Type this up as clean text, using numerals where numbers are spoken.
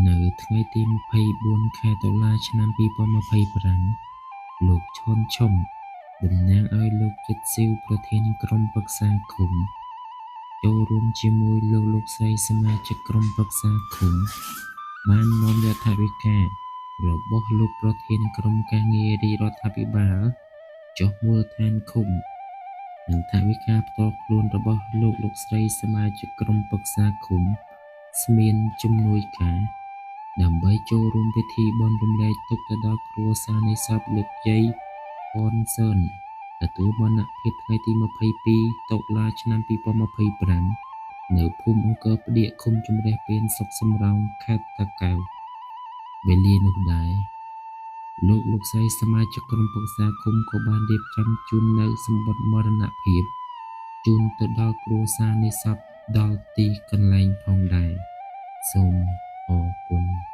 នៅថ្ងៃទី24ខែតុលាឆ្នាំ2025លោកឈុនឈុំតំណាងឲ្យលោកចិត្តស៊ីវប្រធានក្រុមប្រឹក្សាឃុំចូលរួមជាមួយលោកលោកស្រីសមាជិកក្រុមប្រឹក្សាឃុំបាននាំយថាវិការរបស់លោកប្រធានក្រុមការងាររាជរដ្ឋាភិបាលចុះមូលដ្ឋានឃុំនិងថវិកាផ្ទាល់ខ្លួនរបស់លោកលោកស្រីសមាជិកក្រុមប្រឹក្សាឃុំស្មានជំនួយការដើម្បីចូលរួមពិធីបុណ្យរំលែកទុក្ខទៅដល់គ្រួសារនៃសពលោកយាយអនសឿនទទួលមរណភាពថ្ងៃទី22តុលាឆ្នាំ2025នៅភូមិអង្គរផ្ដៀកឃុំជំរះពៀនស្រុកសំរោងខេត្តតាកែវវេលានោះដែរលោកលោកស្រីសមាជិកក្រុមប្រឹក្សាឃុំក៏បានរៀបចំជូននៅសម្បត្តិមរណភាពជូនទៅដល់គ្រួសារនៃសពដល់ទីកន្លែងផងដែរសូមអរគុណ។